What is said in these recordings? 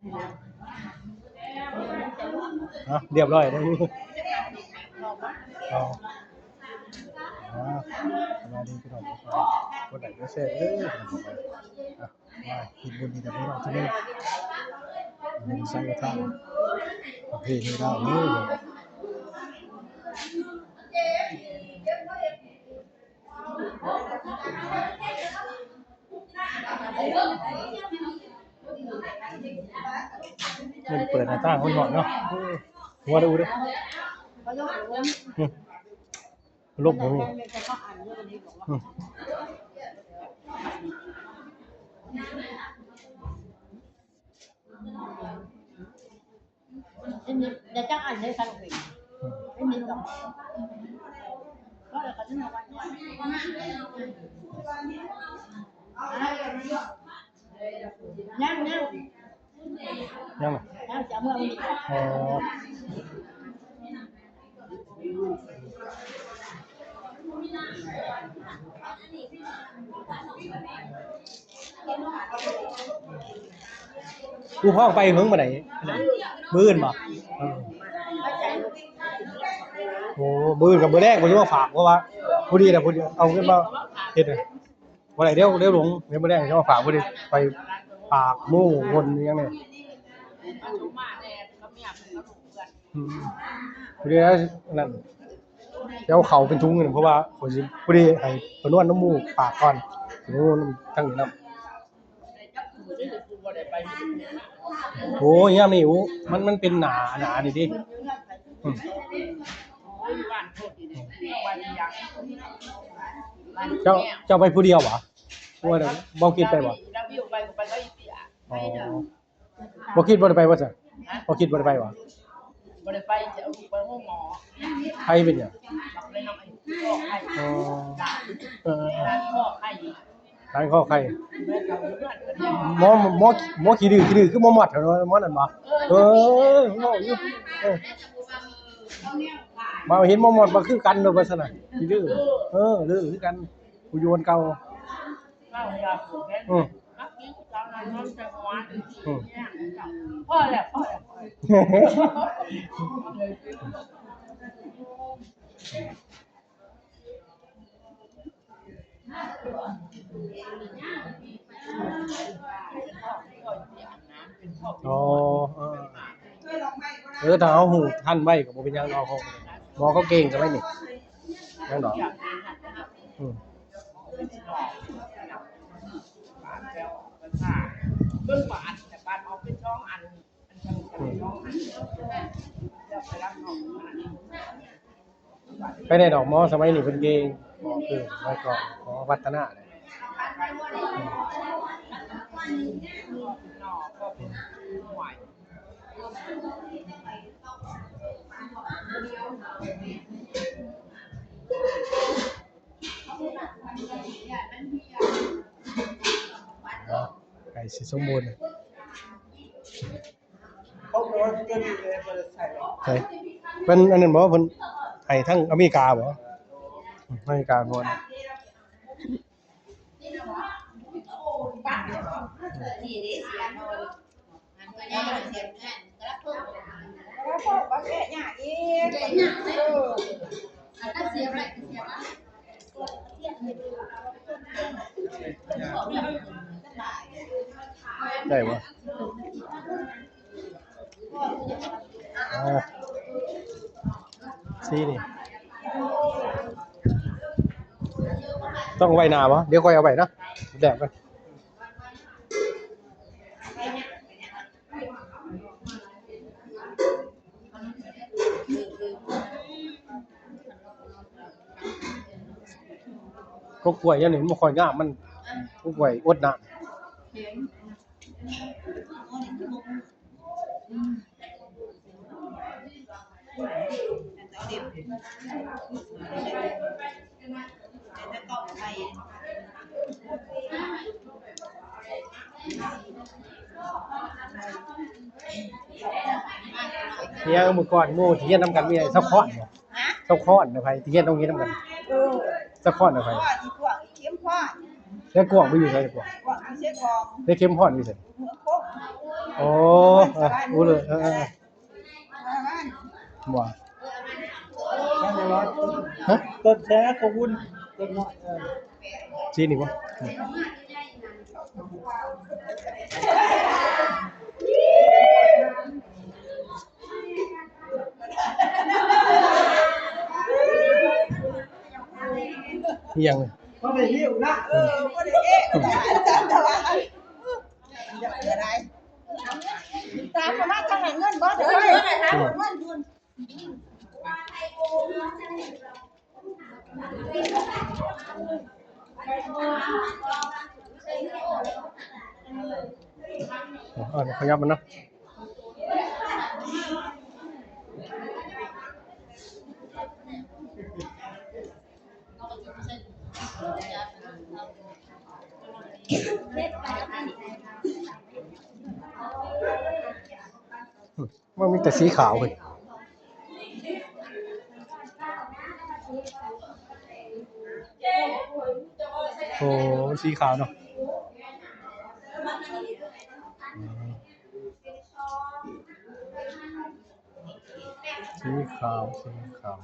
ອ່ະ ຮຽບຮ້ອຍເດີ. ເອົາ ອ່າ ສະບາຍດີພີ່ນ້ອງ ກົດໄລກົດແຊເດີ. ອ່ະ ມາເຮັດບຸນນຳກັນພີ່ນ້ອງ ທີ່ນີ້ ບຸນສັງກະທານ ປະເພນີລາວເດີ. ມັນເປີດໜ້າຕ່າງ ມັນຮ້ອນເນາະ. ໂອ້ ຫົວດູເດ້. ອືມ ລົມບໍ່ມີ. ອືມ ເຫັນມີ ໄດ້ຈັກອັນເດ້ ສັງເກດ ເຫັນມີສອງ ກໍເລີຍກໍຊິເອົາໄວ້ ຍັງ ຍັງ ຍັງ ຍັງ ຈະເອົາເມືອມື້ນີ້. ອໍ ຜູ້ພ້ອງໄປເຫິງປານໃດ? ມື້ອື່ນບໍ່? ເອີ ໂອ້ ມື້ອື່ນກັບມື້ແລງເພິ່ນຊິມາຝາກ ເພາະວ່າພໍດີນະ ເພິ່ນເອົາເງິນມາເຮັດ ບໍ່ໄດ້ ດຽວ ດຽວຫຼົງ ດຽວມື້ແລງຊິມາຝາກ ບໍ່ໄດ້ໄປຝາກໝູ່ຄົນອີ່ຫຍັງນີ້. ອືມ ພໍດີນັ້ນ ຊິເອົາເຂົ້າເປັນຖົງນີ້ ເພາະວ່າຂ້ອຍຊິ ພໍດີໃຫ້ປານວນນຳໝູ່ຝາກກ່ອນ ປານວນນຳທາງນີ້ນຳ. ໂອ້ຍ ຍາມນີ້ ໂອ້ ມັນ ມັນເປັນໜ້າ ໜ້ານີ້ເດ້. ອືມ ເຈົ້າ ເຈົ້າໄປຜູ້ດຽວຫວາ? ບໍ່ ບໍ່ຄິດໄປຫວາ? ອໍ ບໍ່ຄິດບໍ່ໄດ້ໄປວ່າຊັ້ນ? ບໍ່ຄິດບໍ່ໄດ້ໄປຫວາ? ບໍ່ໄດ້ໄປ ຈະເອົາລູກໄປໂຮງໝໍ. ໄຂ້ເປັນຫຍັງ? ອໍ ເອີ ຫຼາຍຂໍ້ໄຂ້ ໝໍ ໝໍ ໝໍຂີ້ດື້ ຂີ້ດື້ ຄືໝໍມອດ ໝໍນັ້ນບໍ່? ເອີ ເວົ້າຢູ່ ເອີ ມາເຫັນໝໍມອດວ່າຄືກັນເດີ ວ່າຊັ້ນນະ ຂີ້ດື້ ເອີ ດື້ຄືກັນ ຜູ້ຢູ່ອັນເກົ່າ. ອືມ ອືມ ພໍແລ້ວ ພໍແລ້ວ. ອໍ ເອີ ເອີ ຖ້າເຮົາຮູ້ທັນໄວກໍບໍ່ເປັນຫຍັງດອກ ໝໍເຂົາເກັ່ງຊະໄວນີ້ ຫຍັງດອກ. ອືມ ອືມ ໄປແດ່ດອກ ໝໍສະໄໝນີ້ເພິ່ນເກັ່ງ ໝໍຄືໄວກ່ອນ ໝໍວັດທະນາແຫຼະ. ໃກ້ຊິສົມບູນ. ໃສ ເພິ່ນອັນນັ້ນບໍ່ ເພິ່ນໃຫ້ທາງອາເມລິກາບໍ່? ອາເມລິກາບໍ່? ໄດ້ບໍ່? ອ່າ ສີນີ້ ຕ້ອງໄວ້ໜ້າບໍ່? ດຽວຂ້ອຍເອົາໄວ້ເນາະ ແດກກ່ອນ. ກົກກ້ວຍຢ່າງນີ້ມັນບໍ່ຄ່ອຍງາມ ມັນ ກົກກ້ວຍອົດນ້ຳ. ເນຍ ມື້ກ່ອນໝູ່ທີ່ຮຽນນຳກັນມີໄອ້ສະຄອນບໍ່? ສະຄອນນະ ໃຜທີ່ຮຽນໂຮງຮຽນນຳກັນ? ສະຄອນນະ ໃຜ? ເຂັມພອນ. ແລ້ວກວາງໄປຢູ່ໃສ? ກວາງຢູ່ເຊກອງ. ແລ້ວເຂັມພອນຢູ່ໃສ? ໂອ້ ໂອ້ ເລີຍ ເອີ ເອີ ເອີ ບໍ່ ຮະ ຕົ້ນແຊກະວຸນ ຕົ້ນ ເອີ ຊີ້ນີ້ບໍ່ ອີ່ຫຍັງ ບໍ່ໄດ້ຫິ້ວນະ ເອີ ບໍ່ໄດ້ເອະ ຕາມມາທາງນັ້ນ ເງິນບໍ່ເດີ ເງິນຢູ່ ເອົາ ຂະຫຍັບມັນເນາະ. ມັນມີແຕ່ສີຂາວເວີ້ຍ. ໂອ້ ມັນສີຂາວເນາະ. ອືມ ສີຂາວ ສີຂາວ.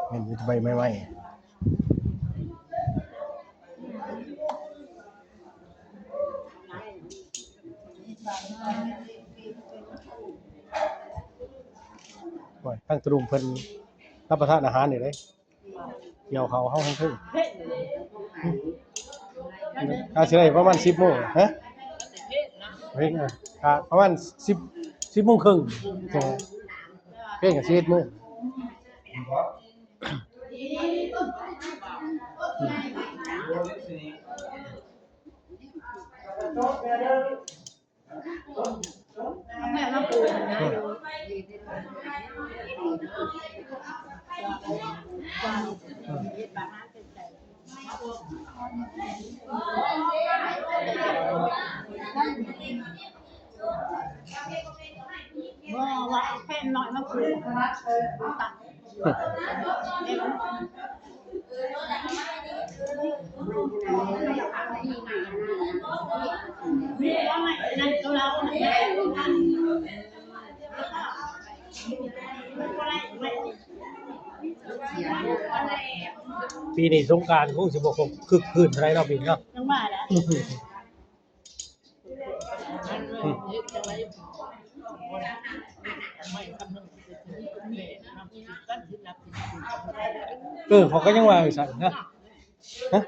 ແມ່ນມີແຕ່ໃບໄມ້ໄຫວ້. ໂອ້ຍ ທາງຕະລຸງເພິ່ນຮັບປະທານອາຫານຢູ່ເດ້. ກ່ຽວເຂົ້າເຮົາແຮງເທິງ ອາດຊິໄດ້ປະມານສິບໂມງ ຮະ ເພງ ກະປະມານສິບ ສິບໂມງເຄິ່ງ ເພງກະສິບເອັດໂມງ. ແມ່ມາປູກ ບໍ່ວ່າເອົາແຜ່ນນ້ອຍມາປູກ ເອີ ເອົາຕັດ. ປີນີ້ສົງການຄົງຊິບໍ່ຄົບຄຶກຄື້ນເທົ່າໃດເນາະ ປີນີ້ເນາະ ຈັ່ງວ່າແຫຼະ. ອືມ ເອີ ຂ້ອຍກໍຍັງວ່າຈັ່ງຊັ້ນນະ ຮະ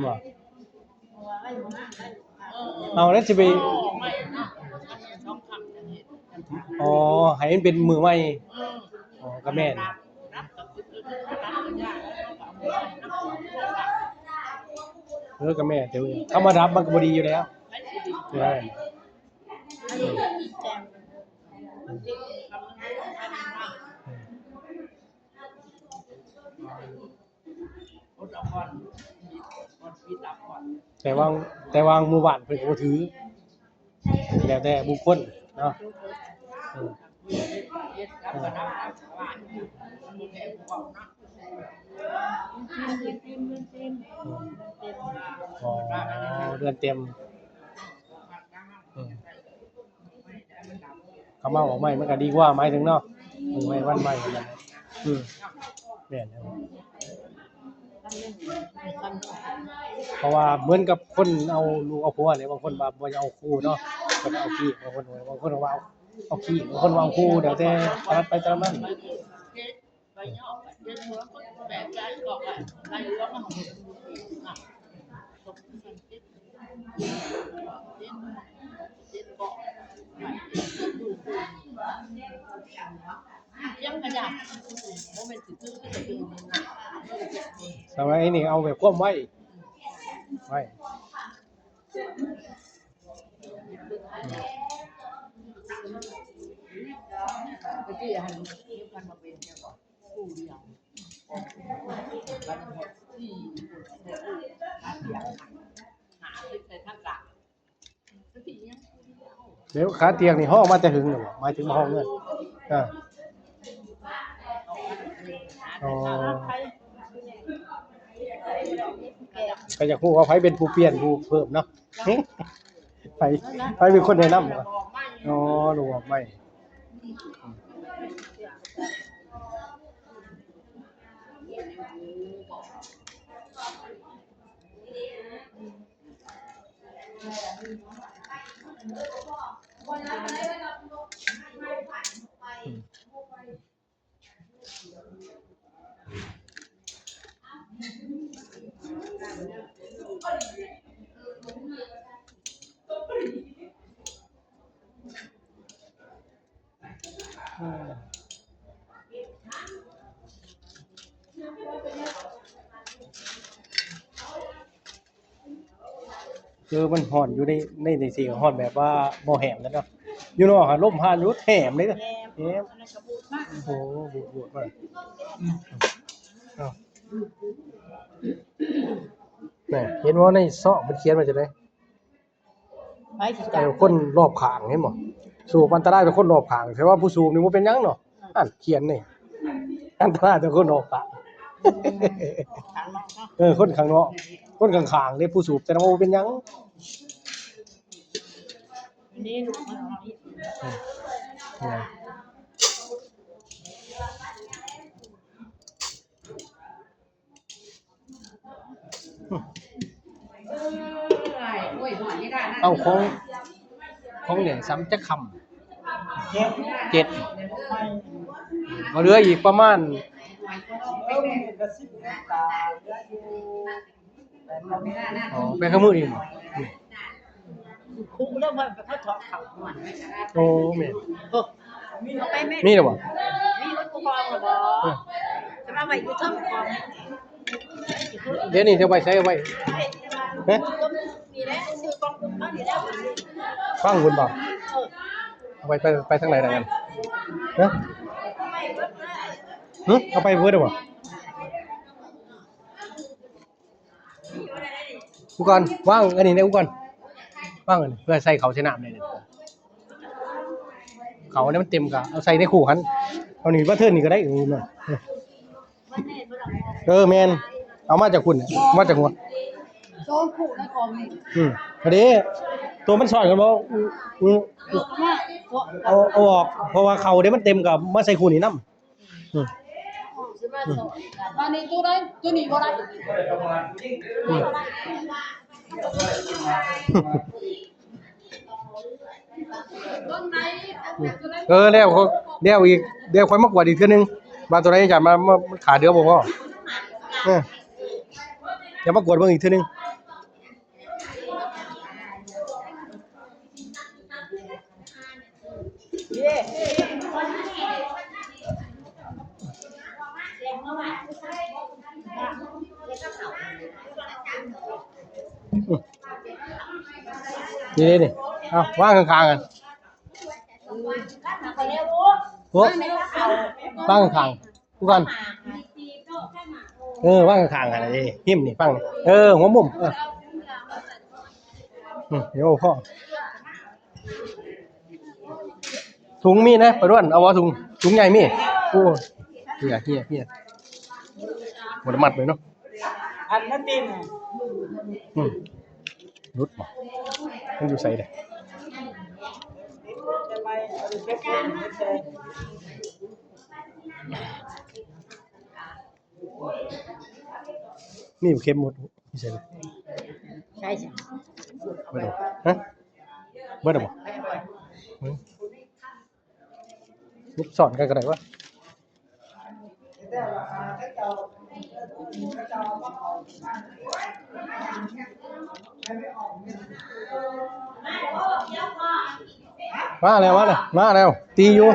ບໍ່ ເອົາແລ້ວຊິໄປ ອໍ ໃຫ້ມັນເປັນມື້ໃໝ່. ອໍ ກໍແມ່ນ ເອີ ກໍແມ່ນ ແຕ່ທຳມະດັບມັນກໍບໍ່ດີຢູ່ແລ້ວ. ເອີ ແຕ່ວ່າ ແຕ່ວ່າໝູ່ບ້ານເພິ່ນກໍບໍ່ຖື ແລ້ວແຕ່ບຸກຄົນເນາະ. ເອີ ເອີ ອໍ ເດືອນເຕັມ ເອີ ຄຳວ່າອອກໃໝ່ມັນກໍດີກວ່າ ໝາຍເຖິງເນາະ ມື້ໃໝ່ວັນໃໝ່ນັ້ນ. ອືມ ແມ່ນແລ້ວ ເພາະວ່າເໝືອນກັບຄົນເອົາລູກເອົາຜົວນີ້ ບາງຄົນວ່າບໍ່ຢາກເອົາຄູ່ເນາະ ເພິ່ນເອົາຄີບ ບາງຄົນ ບາງຄົນວ່າເອົາຄີບ ບາງຄົນວ່າເອົາຄູ່ ແລ້ວແຕ່ຖະໜັດໃຜຖະໜັດມັນ. ສະໄໝນີ້ເອົາແບບຄວາມໄວ ໄວ. ແຕ່ກີ້ຫັ້ນ ມັນບໍ່ເປັນແລ້ວບໍ່? ຄູ່ດຽວ ບັດນີ້ຮອດສີ່ຄົນ ສາມດຽວ. ແລ້ວຂາຕຽງນີ້ຮ້ອງມາແຕ່ຫຶງແລ້ວບໍ່? ໝາຍເຖິງມາຮ້ອງເຮືອນ. ເອີ ອໍ ກໍຢາກຮູ້ວ່າໃຜເປັນຜູ້ປ່ຽນ ຜູ້ເພີ່ມເນາະ. ໃຜ ໃຜເປັນຄົນແນະນຳ? ອໍ ລູກອອກໃໝ່. ເອີ ມັນຮ້ອນຢູ່ໃນ ໃນ ໃນນີ້ ຮ້ອນແບບວ່າບໍ່ແຫ້ງແລ້ວເນາະ. ຢູ່ນອກຫັ້ນລົມຜ່ານຢູ່ແຫ້ງເລີຍ ແຫ້ງ ອັນນັ້ນກໍບູດມາ. ໂອ້ ບູດ ບູດມາ. ເອົ້າ ແມ່ນ ເຫັນບໍ່ໃນຊອງເພິ່ນຂຽນວ່າຈັ່ງໃດ? ໃຜຊິຈັບ ເອີ ຄົນລອບຂ້າງ ເຫັນບໍ່? ສູບອັນຕະລາຍຕໍ່ຄົນລອບຂ້າງ ແຕ່ວ່າຜູ້ສູບນີ້ບໍ່ເປັນຫຍັງເນາະ. ອືມ ອັນຂຽນນີ້ ອັນຕະລາຍຕໍ່ຄົນລອບຂ້າງ. ອືມ ເອີ ຄົນຂ້າງນອກ ຄົນຂ້າງໆເດ້ ຜູ້ສູບ ແຕ່ວ່າບໍ່ເປັນຫຍັງ. ນີ້ລູກມັນເອົາມາອີກ. ອືມ ເອົາ ຂອງ ຂອງແຫຼ້ຊຳຈັກຄຳ? ເຈັດ ເຈັດ ກໍເຫຼືອອີກປະມານ ອໍ ແປດຄຳມື້ນີ້ບໍ່? ຄຸກແລ້ວມັນເຂົາຖອກເຂົ້າ. ໂອ້ ແມ່ນ. ເອີ ເອົາໄປແມ່. ມີແລ້ວບໍ່? ມີ ມັນບໍ່ກອງແລ້ວບໍ່? ເອີ ຈະມາໄວ້ຢູ່ເທິງກອງ. ດຽວນີ້ຈະໄວ້ໃສ? ໄວ້ ຮະ? ນີ້ແຫຼະ ຊື້ກອງບຸນມານີ້ແຫຼະ. ຟັງບຸນບໍ່? ເອີ ໄປ ໄປ ໄປທາງໃດນະ? ຮະ? ຫຶ? ເອົາໄປເບິດແລ້ວບໍ່? ອຸກອນ ວາງອັນນີ້ແດ່ ອຸກອນ ວາງອັນນີ້ ເພື່ອໃສ່ເຂົ້າໃສ່ນ້ຳໄດ້. ເຂົ້ານີ້ມັນເຕັມກະເອົາໃສ່ໃນຄູ່ຫັ້ນ. ເອົານີ້ມາເທິງນີ້ກໍໄດ້. ເອີ ແມ່ນ ເອີ ແມ່ນ ເອົາມາຈາກພຸ້ນ ມາຈາກຫົວ. ສອງຄູ່ໃນກອງນີ້. ອືມ ອັນນີ້ ໂຕມັນຊ້ອນກັນບໍ່? ອືມ ເອົາ ເອົາອອກ ເພາະວ່າເຂົ້າເດ້ມັນເຕັມ ກໍມາໃສ່ຄູ່ນີ້ນຳ. ອືມ ອືມ ບາດນີ້ໂຕໃດ? ໂຕນີ້ບໍ່ໄດ້. ອືມ ເອີ ແລ້ວ ແລ້ວອີກ ແລ້ວຄ່ອຍມາກວດອີກເທື່ອໜຶ່ງ ວ່າໂຕໃດຈະມາ ມາ ມັນຂາເຫຼືອບໍ່ພໍ. ເອີ ຈະມາກວດເບິ່ງອີກເທື່ອໜຶ່ງ. ນີ້ ນີ້ ນີ້ ເອົາວາງຂ້າງໆ ກັນ. ໂອ້ ວາງຂ້າງໆ ຄືກັນ. ເອີ ວາງຂ້າງໆ ຫັ້ນເດ້ ຫິມນີ້ ຟັງ ເອີ ຫົວມຸມ ເອີ ອືມ ດຽວພໍ. ຖົງມີນະ ປາດ້ວນ ເອົາບໍ່? ຖົງ ຖົງໃຫຍ່ມີ. ໂອ້ ເຫຍ ເຫຍ ເຫຍ ບໍ່ໄດ້ມັດເລີຍເນາະ. ອັນນັ້ນຕິ ອືມ ຫຼຸດບໍ່? ມັນຢູ່ໃສເດ? ນີ້ເຂັມໝົດ ຢູ່ໃສ? ໃສ? ເບິດແລ້ວບໍ່? ຮະ? ເບິດແລ້ວບໍ່? ເບິ່ງ ເກັບຊ້ອນກັນກໍໄດ້ວະ. ມາແລ້ວ ມາແລ້ວ ມາແລ້ວ ຕີຢູ່.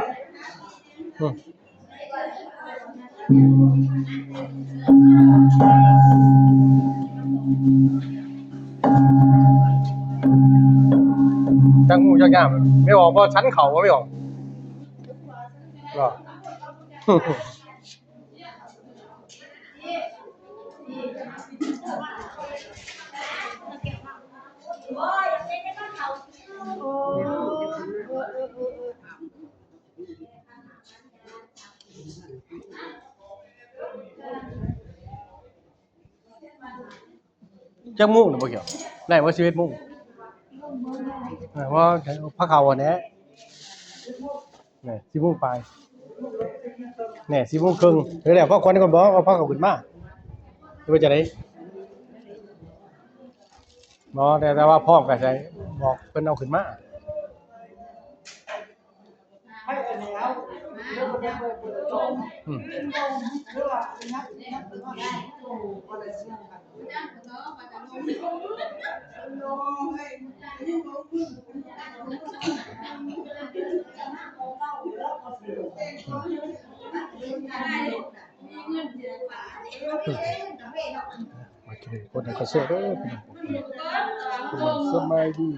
ອືມ ຈັກງູຈັກຍາມ. ແມ່ອອກບໍ່? ສັນເຂົ້າບໍ່ແມ່ອອກ? ບໍ່. ໂອ້ ຈັກໂມງນະບໍ່ກ່ຽວ? ໄດ້ບໍ່ ສິບເອັດໂມງ? ເອີ ວ່າພາເຂົ້າຫັ້ນແຫຼະ ແໜ່ ສິບໂມງປາຍ ແໜ່ ສິບໂມງເຄິ່ງ. ເອີ ແລ້ວພາຂວັນກ່ອນບໍ່? ເອົາພາເຂົ້າຂຶ້ນມາ ຫຼືວ່າຈັ່ງໃດ? ບໍ່ ແຕ່ ແຕ່ວ່າພ້ອມກໍໃສ່ ບອກເພິ່ນເອົາຂຶ້ນມາ. ອືມ ໂອເຄ ກົດໄລກົດແຊເດີພີ່ນ້ອງ ສະບາຍດີ.